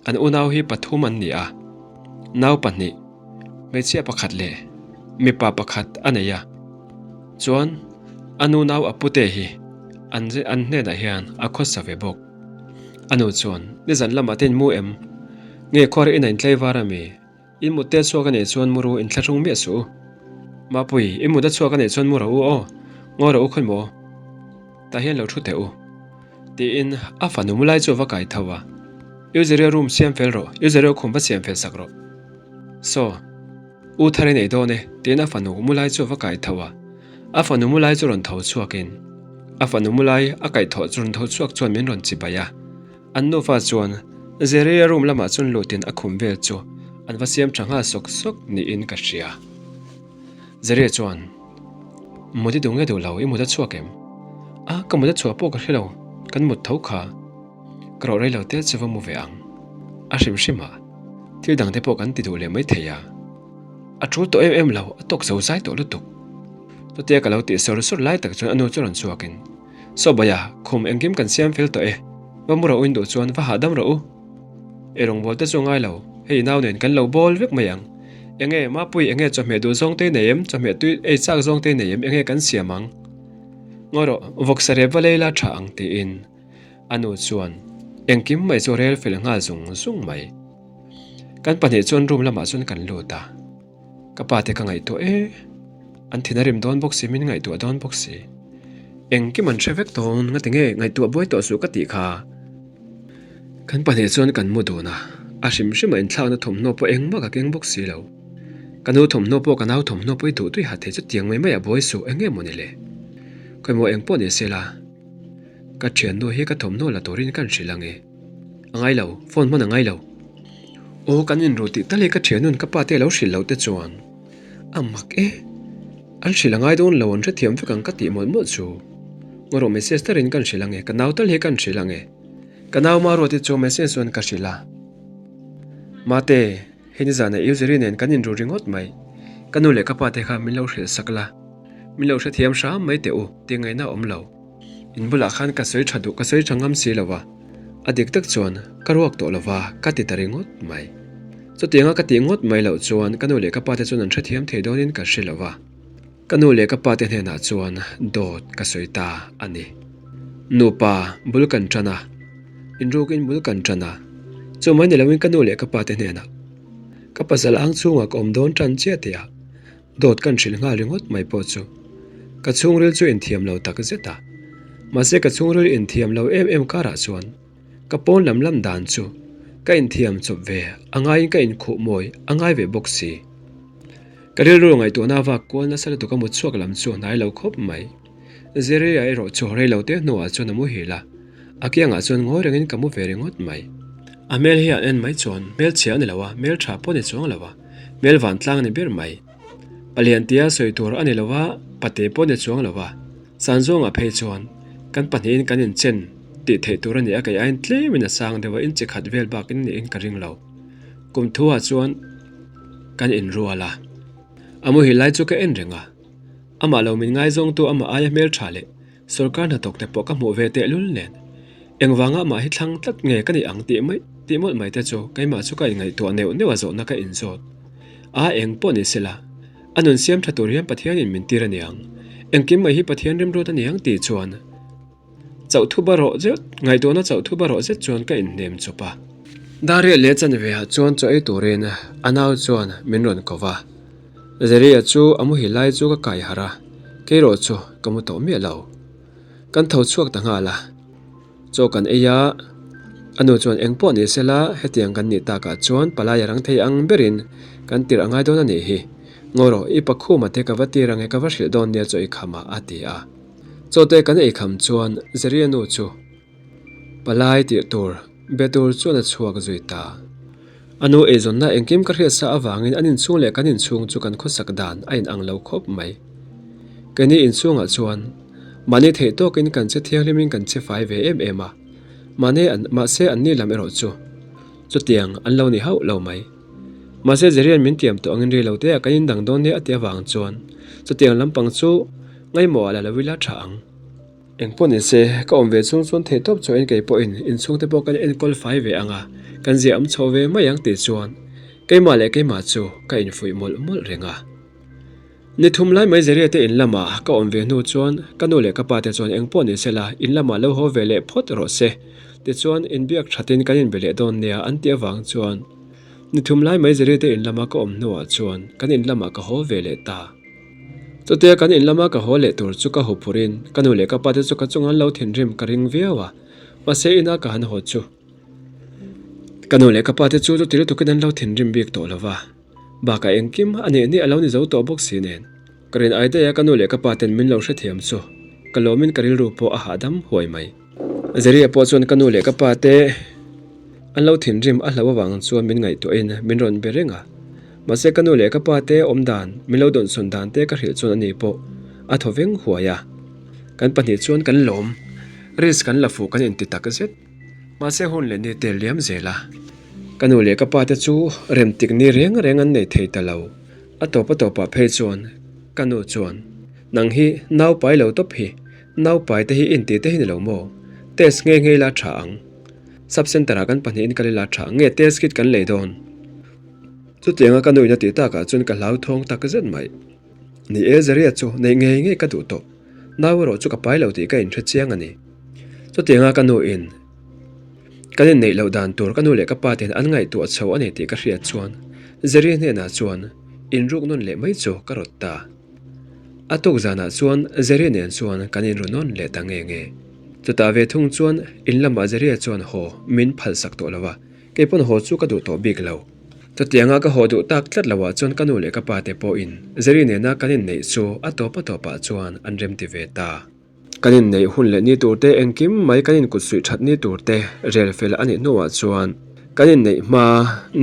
An unau hi pathum an ni a, nau pahnih, hmeichhia pakhat leh mipa pakhat a nei a. Chuan a nu nau a pute hi an an hnenah hian a khawsa ve bawk. A nu chuan, Nizan lamah te in mu em? Nge khuar in a intlaivar a mi? In mut te chhuak a nih chuan mu ru inthlahrung miah suh u. Mapui, i mut a chhuak a nih chuan mu rawh u aw, ngawi rawh u khawi maw? Tah hian lo thu teh u. Tiin a fanu mu lai chu a va kai tho a. U Zeria room siam fel rawh, U Zeria khum va siam fel sak rawh. Saw, U thar i nei dawn e, tiin a fanu mu lai chu a va kai tho a. A fanu mu lai chu rawn tho chhuakin a fanu mu lai a kaih thawh chu rawn tho chhuak chuan min rawn chibai a. An nufa chuan Zeria room lamah chuan lutin a khum vel chu an va siam tha nghal sawk sawk niin ka hria. Zeria chuan, Mut i duh nge duh lo, i mut a chhuak em? A, ka mut a chhuah pawh ka hre lo, kan mut tho kha. Ka rawh rei lo te chu va mu ve ang. A hrim hrim a, thil dang te pawh kan ti duh leh mai thei a. A tul tawh em em lo, a tawk zo zai tawh lutuk. Chutia ka lo tih sawr sawr lai tak chuan a nu chu rawn chhuakin, Sawbaya, khum engkim kan siam fel tawh e. Va mu rawh u in duh chuan va hahdam rawh u. Ei rawngbâwl te chu a ngai lo, hei nau nen kan lo bâwl vek mai ang. Enge, Mapui, enge chawhmeh duh zawng te i nei em? Chawhmeh tui ei châk zawng te i nei em? Enge kan siam ang? Ngawi rawh, vawksa rep va lei la tha ang tiin a nu chuan engkim mai chu rel fel nghal zung zung mai. Kan pahnih chuan room lamah chuan kan lut a. Ka pa te ka ngaihtuah e, an thin a rim dawn bawk si, min ngaihtuah dawn bawk si. Engkim an hre vek dawn, ngati nge ngaihtuah buai tawh suh ka tih kha. Kan pahnih chuan kan mu dun a, a hrim hrim a inthlakna thawmhnaw pawh engmah ka keng bawk si lo. Ka nu thawmhnaw pawh ka nau thawmhnaw pawh i duh tui hat thei chu tiang mai mai a buai suh eng nge maw ni le. Khawimaw eng pawh ni se la, ka thiannu hi ka thawmhnaw la turin ka hrilh ang e. A ngai lo, phone hman a ngai lo. Aw kan inru tih tal hi ka thianun ka pa te lo hrilh loh te chuan a mak e. An hrilh a ngai dawn lo an hrethiam vek ang ka tih mawlh mawlh chu. Ngarawh message tarin kan hrilh ang e, ka nau tal hi kan hrilh ang e. Ka nau Maruati chu message chuan ka hrilh a. Mate, hei nizanah U Ziri nen kan inru ringawt mai. Ka nu leh ka pa te kha min lo hrilh sak la. Min lo hrethiam hram mai teh u, tih ngaihna a awm lo. In bulah khan ka sawi tha duh, ka sawi tha ngam si lo va, a dik tak chuan ka ruak tawh lo va, ka ti ta ringawt mai. Chutianga ka tih ngawt mai loh chuan ka nu leh ka pate chuan an hrethiam thei dawnin ka hre lo va, ka nu leh ka pate hnenah chuan dawt ka sawi ta a ni. Nupa bul kan tan a, inrukin bul kan tan a, chu mai ni loin ka nu leh ka pate hnenah ka pasal ang chhungah ka awm dawn tan chiah tih a, Dawt kan hrilh nghal ringawt mai pawh chu ka chhungril chu inthiam lo tak zet a. Mahse ka chhungril inthiam lo em em karah chuan ka pawn lam lam dan chu ka inthiam chawp ve a ngaiin ka inkhuh mawi a ngai ve bawk si. Ka rilru ngaihtuahna vak kual nasa lutuk a mut chhuak lam chu hnai lo khawp mai. Zeria erawh chu rei lo te hnuah chuan a muhil a, a kiangah chuan ngawi rengin ka mu ve ringawt mai. A hmel hi an en mai chuan hmelchhia a ni lo a, hmeltha pawh a ni chuang lo a. Hmel vantlang a ni ber mai. Palian tia sawi tur a ni lo a, pate pawh a ni chuang lo a. Sanzawngah phei chuan kan pahnihin kan inchen tih theih tur a ni a, kei aiin tlemin a sang deuh a, inchi khat vel bakin niin ka ring lo. Kum thuah chuan kan inrual a, a muhil lai chu ka en reng a. Amah lo min ngaizawngtu amah aia hmeltha leh Sorkar hnathawk te pawh ka hmuh ve tehlul nen, engvanga amah hi thlang tlat nge ka nih ang tih mai tih mawlh mai te chu keimah chu ka inngaihtuah neuh neuh a zawhna ka inzawt. A eng pawh ni sela, a nun siam tha tur hian Pathianin min tir a niang, engkim mai hi Pathian rimruat a niang tih chuan chauh thuba rawh zet ngaihtuahna chauh thuba rawh zet chuan ka inhnem chawp a. Dariah leh chanve ah chuan chaw ei turin a nau chuan min rawn ko va. Zeria chu a muhil lai chu ka kai harh a, keiraw chu ka mu tawh miah lo. Kan tho chhuak ta nghal a, chaw kan ei a, A nu chuan eng pawh ni sela, hetiang kan nih takah chuan palai a rang thei ang berin kan tirh a ngai dawn a nih hi. Ngaw rawh, i pakhuma te ka va tir ang e ka va hrilh dawn nia chaw i kham a, a ti a. Chaw te kan ei kham chuan Zeria nu chu palai tirh tur be tur chuan a chhuak zui ta. A nu eizawnna engkim ka hriat sa avangin an inchhung leh kan inchhung chu kan khawsak dan a inang lo khawp mai. Keini inchhungah chuan mahni theih tawkin kan che thianghlimin kan che fai ve em em a, mahni an mahse anni lam erawh chu chutiang an lo ni hauh lo mai. Mahse Zerian min tiam tawh angin rei lo te ah kan indang dawn nia a ti avang chuan chutiang lampang chu ngaimawh ah la lo ila tha ang. Engpawh ni se, ka awm ve chhung chuan theih tawp chauhin kei pawhin inchhungte pawh kan enkawl fai ve ang a, kan zia awm chho ve mai ang tih chuan keimah leh keimah chu ka infuih mawlh mawlh reng a. Ni thum lai mai Zeria te in lamah ka awm ve hnu chuan ka nu leh ka pa te chuan engpawh ni sela in lamah lo haw ve leh phawt rawh se, tichuan inbiak thatin kan inbe leh dawn nia an tih avang chuan ni thum lai mai Zeria te in lama ka awm hnuah chuan kan in lamah ka haw ve leh ta. Chutia kan in lama ka haw leh tur chu ka huphurhin ka nu leh ka pa te chu ka chunga an lo thinrim ka ring viau a, mahse ina ka han haw chu ka nu leh ka pa te chu chuti lutukin an lo thinrim bik tawh lo va, bakah engkim a nih nih a lo ni zo tawh bawk si nen. Ka rin ai daih a ka nu leh ka pa ten min lo hrethiam chu ka lawmin ka rilru pawh a hahdam huai mai. Zeria pawh chuan ka nu leh ka pa te an lo thinrim a hlauh avang chuan min ngaihtuahin min rawn be reng a. Mahse ka nu leh ka pa te awm dan, min lo dawnsawn dan te ka hrilh chuan ani pawh a thaw veng huai a. Kan pahnih chuan kan lawm, risk kan la fuh kan inti tak zet. Mahse hun leh ni te liam zel a. Ka nu leh ka pa te chu rem tik ni reng reng an nei thei ta lo. A tawp a tawpah phei chuan ka nu chuan, Nang hi nau pai lo tawp hi Naupai te hi inti te hi ni lo maw? Test nge ngei la tha ang. Sub center ah kan pahnihin kal ila tha ang nge test kit kan lei dawn? Chutianga ka nuin a tih takah chuan ka hlauthawng tak zet mai. Ni e Zeria chu neih ngei ngei ka duh tawh. Nau erawh chu ka pai lo tih ka inhre chiang a ni. Chutianga ka nuin kan inneih loh dan tur ka nu leh ka pa ten an ngaihtuah chho a ni tih ka hriat chuan Zeria hnenah chuan inruk nawn leh mai chu ka rawt ta. A tuk zanah chuan Zeria nen chuan kan inru nawn leh ta nge nge. Chutah ve thung chuan in lamah Zeria chuan haw min phalsak tawh lo a, kei pawn haw chu ka duh tawh bik lo. Chutianga ka haw duh tak tlat loah chuan ka nu leh ka pa te pawhin Zeria nena kan inneih chu a tawp a tawpah chuan an remti ve ta. Kan inneih hun leh ni tur te engkim mai kan inkut suih that ni tur te rel fel a nih hnuah chuan kan inneih hma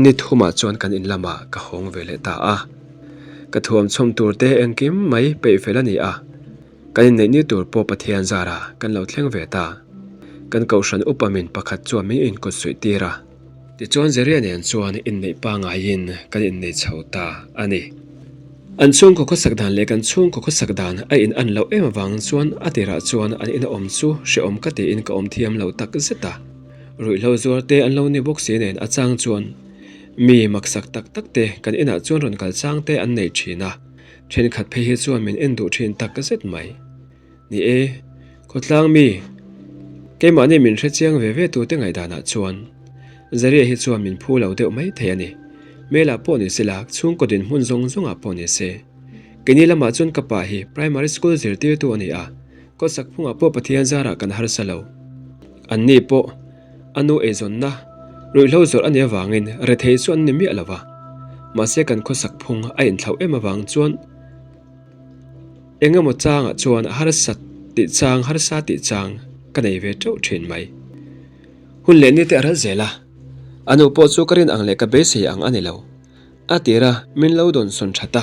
ni thumah chuan kan in lamah ka hawng ve leh ta a. Ka thuam chhawm tur te engkim mai peih fel a ni a, kan inneih ni tur pawh Pathian zara kan lo thleng ve ta. Kan kohhran upa min pakhat chuan min inkut suih tir a. Tichuan Zeria nen chuan inneih pangaiin kan innei chho ta a ni. An chhungkaw khawsak dan leh kan chhungkaw khawsak dan a in an loh em avang chuan a tirah chuan an ina awm chu hrehawm ka tiin ka awm thiam lo tak zet a. Ruihhlo zuar te an lo ni bawk si nen a chang chuan mi maksak tak tak te kan inah chuan rawn kal chang te an nei thin a, thenkhat phei hi chuan min en duh thin tak zet mai. Ni e, khawtlang mi, keimahni min hre chiang ve ve tute ngaihdanah chuan Zaria hi chuan min phu lo deuh mai thei a ni. Hmelah pawh ni se la, chhungkaw dinhmun zawng zawngah pawh ni se. Keini lamah chuan ka pa hi primary school zirtirtu a ni a, kawtsak phungah pawh Pathian zarah kan harsa lo. Anni pawh a nu eizawnna ruihhlo zawrh a nih avangin rethei chu an ni miah lo va. Mahse kan khawsak phung a inthlauh em avang chuan, Eng emaw changah chuan harsa tih chang harsa tih chang ka nei ve teuh thin mai. Hun leh ni te a ral zel a, a nu pawh chu ka rin ang leh ka beisei ang a ni lo. A tir a, min lo dawn sawn that a,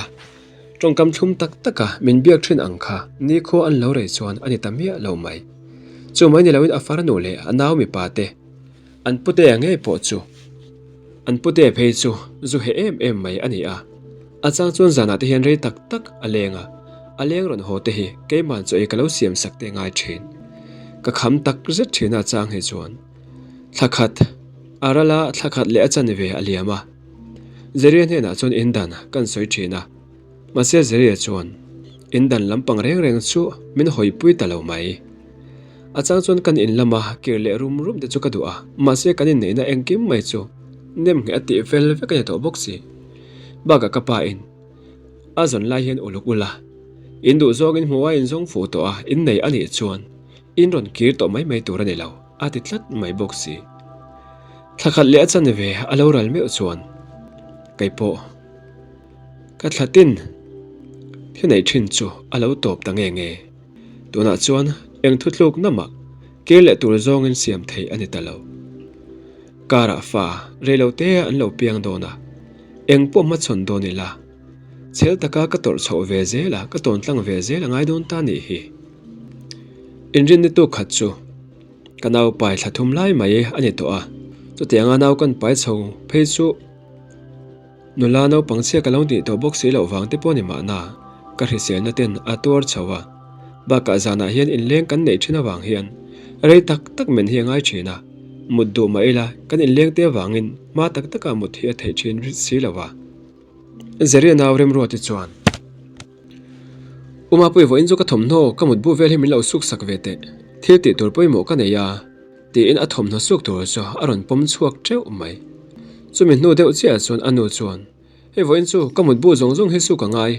tawngkam thlum tak tak a min biak thin ang kha nikhua an lo rei chuan a ni ta miah lo mai. Chu mai ni loin a farnu leh a nau mipa te An putea ngei pawh chu an putea phei chu zu he em em mai a ni a. A chang chuan zanah te hian rei tak tak a leng a, a leng rawn haw te hi keimah chaw ei ka lo siam sak te ngai thin. Ka kham tak zet thin a chang hi chuan thla khat a ral a, thla khat leh a chanve a liam a. Zeria hnenah chuan indan kan sawi thin a, mahse Zeria chuan indan lampang reng reng chu min hawipui ta lo mai. A chang chuan kan in lama kir leh rum rum te chu ka duh a, mahse kan inneihna engkim mai chu nem ngheh a tih fel vek a ni tawh bawk si. Bakah ka pa in a zawn lai hian uluk ula, in duh zawngin hmuh a inzawng fuh tawh a, innei a nih chuan in rawn kir tawh mai mai tur a ni lo, a ti tlat mai bawk si. Thla khat leh a chanve a lo ral meuh chuan kei pawh ka thla tin thi neih thin chu a lo tawp ta nge nge. Tunah chuan eng thutluk namah kir leh tur zawngin siam theih a ni ta lo. Karah fa reilote an lo piang dawn a, eng pawh hmachhawn dawn ila chhel taka ka tawrh chhoh ve zel a, ka tawn tlang ve zel a ngai dawn ta nih hi. Inrinni tuk khat chu ka nau pai thla thum lai mai a ni tawh a, chutianga nau kan pai chho phei chu nula naupang chhia ka lo nih tawh bawk si loh vang te pawh ni mahna ka hriselna ten a tuar chho a, bakah zanah hian inleng kan neih thin avang hian rei tak tak men hi a ngai thin a, mut duh mah ila kan inleng te avangin hma tak takah mut hi a theih thin si lo a. Zeria nau Remruati chuan. U Mapui vawiin chu ka thawmhnaw ka mutbu vel hi min lo suk sak ve teh, thil tih tur pawimawh ka nei a, tiin a thawmhnaw suk tur chu a rawn pawm chhuak teuh mai. Chumi hnu deuh chiah chuan a nu chuan, Hei vawiin chu ka mutbu zawng zawng hi suk a ngai,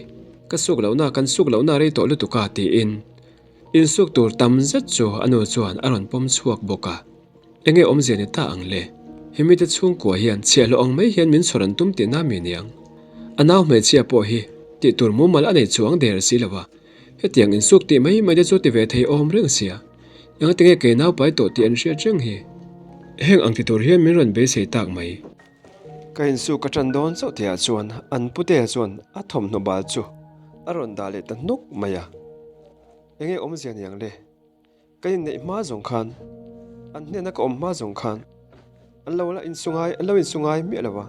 ka suk lohna kan suk lohna rei tawh lutuk a, tiin insuk tur tam zet chu a nu chuan a rawn pawm chhuak bawk a. Enge awmzia ni ta ang le? Hemi te chhungkua hian chhiahhlawh ang mai hian min chhawr an tum tihna mi niang. A nau hmeichhia pawh hi tih tur mumal a nei chuang der si lo a, hetiang insuk tih mai mai te chu ti ve thei awm reng sia. Enga tinge kei nau pai tawh tih an hriat reng hi? Heng ang ti tur hian min rawn beisei tak mai. Ka insuk ka tan dawn chauh tihah chuan an putea chuan a thawmhnaw bal chu a rawn dah leh ta hnuk mai a. Enge awmzia niang le? Ka inneih hma zawng khan, an hnena ka awm hma zawng khan an lo la insungai, an lo insungai miah lo a,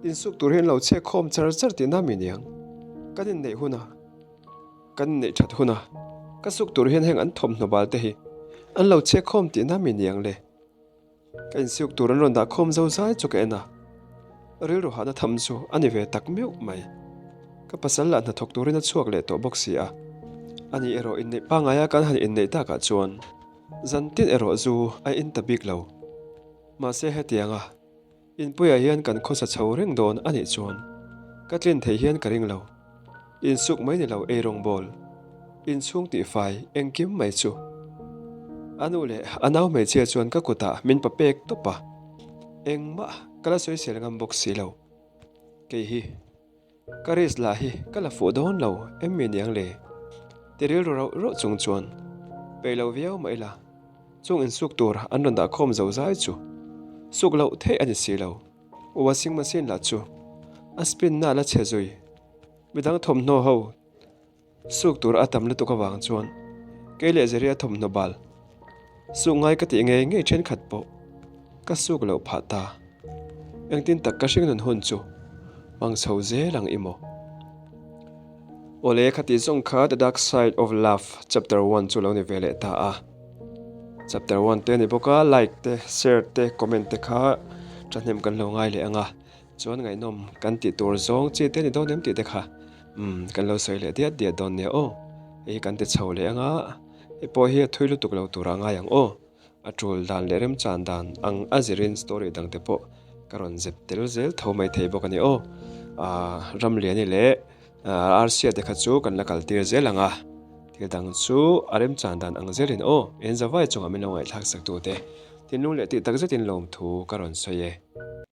insuk tur hi an lo chhek khawm char char tihna mi niang. Kan inneih huna, kan inneih that huna ka suk tur hian heng an thawmhnaw bal te hi an lo chhek khawm tihna mi niang le. Ka insuk tur an rawn dah khawm zo zai chu ka en a, rilru hahna tham chu a ni ve tak meuh mai. Ka pasal lah hnathawk turin a chhuak leh tawh bawk si a, ani erawh inneih pangaia kan han inneih takah chuan zan tin erawh zu a in ta bik lo. Mahse hetianga inpuiah hian kan khawsa chho reng dawn a nih chuan ka tlin theih hian ka ring lo. Insuk mai ni lo eirawng bawl, inchhung tihfai engkim mai chu. A nu leh a nau hmeichhia chuan ka kutah min pa pek tawp a, engmah ka la sawisel ngam bawk si lo. Kei hi ka risk lah hi ka la fuh dawn lo em mi niang le? Ti rilru rauh rauh chung chuan peih lo viau mah ila chung insuk tur an rawn dah khawm zo zai chu suk loh theih a ni si lo. Washing machine lah chu a spin na la chhe zui. Midang thawmhnaw ho suk tur a tam lutuk avang chuan kei leh Zeria thawmhnaw bal suk ngai ka tih ngei ngei thenkhat pawh ka suk loh phah ta. Engtin tak ka hringnun hun chu hmang chho zel ang i maw? Awle khati zawng kha The Dark Side of Love Chapter One chu lo ni ve leh ta a. Chapter One te a ni bawk a, like te, share te, comment te kha thahnem kan lo ngai leh ang a. Chuan ngaihnawm kan tih tur zawng chi te ni dawn em tih te kha umm kan lo sawi leh diat diat dawn nia aw. Hei hi kan ti chho leh anga hei pawh hi a thui lutuk lo tura ngai ang aw. A tul dan leh remchan dan ang a zirin story dang te pawh ka rawn zep tel zel tho mai thei bawk a ni aw. Aaa Ramliani leh Arsia te kha chu kan la kal tir zel ang a, thil dang chu a remchan dan ang zelin aw. Enzavai chungah min lo ngaihthlak sak tu te thinlung leh tih tak zetin lawmthu ka rawn sawi e.